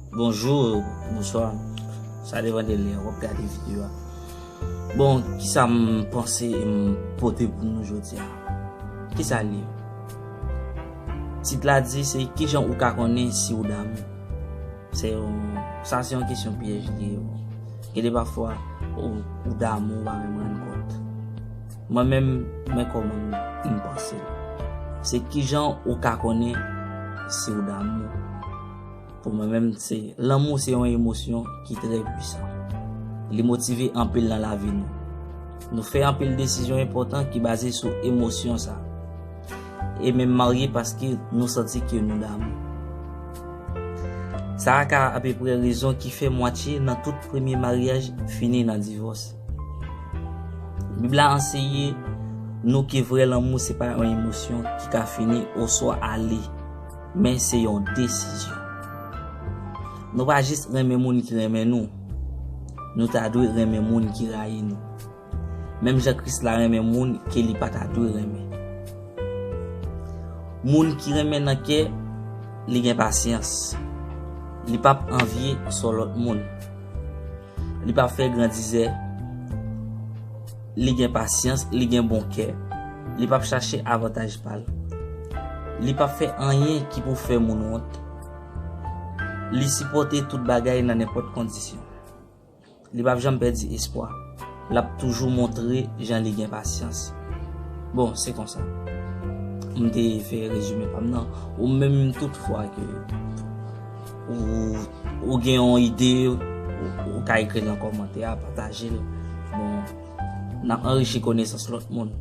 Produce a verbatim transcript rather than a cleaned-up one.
Bonjou, bonswa. Sa depann de lè w ap gade videyo a. Bon, kisa m panse e m pote pou nou jodi a? Kisa l ye? Tit la di se kijan ou ka konnen si w damou. Se yon, sa se yon kesyon pyèj li ye. Gen de pafwa ou, ou damou, ou pa menm rann kont. Mwen menm, men kòman m, m panse l. Se kijan ou ka konnen si w damou. Pou mwen menm, se lanmou se yon emosyon ki trè pwisan. Li motive anpil nan lavi nou. Nou fè anpil desizyon enpòtan ki baze sou emosyon sa. E menm marye paske nou santi ke nou damou. Sa a ka apeprè rezon ki fè mwatye nan tout premye maryaj fini nan divòs. Bib la anseye nou ke vrè lanmou se pa yon emosyon ki ka fini oswa ale, men se yon desizyon. Nou pa jis renmen moun ki renmen nou, nou ta dwe renmen moun ki rayi nou. Menm jan Kris la renmen moun ke li pa ta dwe renmen. Moun ki renmen nan kè, li gen pasyans. Li p ap anvye sò lòt moun. Li p ap fè grandizè. Li gen pasyans, li gen bon kè. Li p ap chache avantaj pa l. Li p ap fè anyen ki pou fè moun wont. Li sipòte tout bagay nan nenpòt kondisyon. Li p ap janm pèdi espwa. L ap toujou montre jan li gen pasyans. Bon, se konsa. M te fè rezime pa m nan. Ou menm tout fwa ke ou, ou gen yon ide, ou, ou ka ekri l nan kòmantè a, pataje l. Bon, n ap anrichi konesans lòt moun.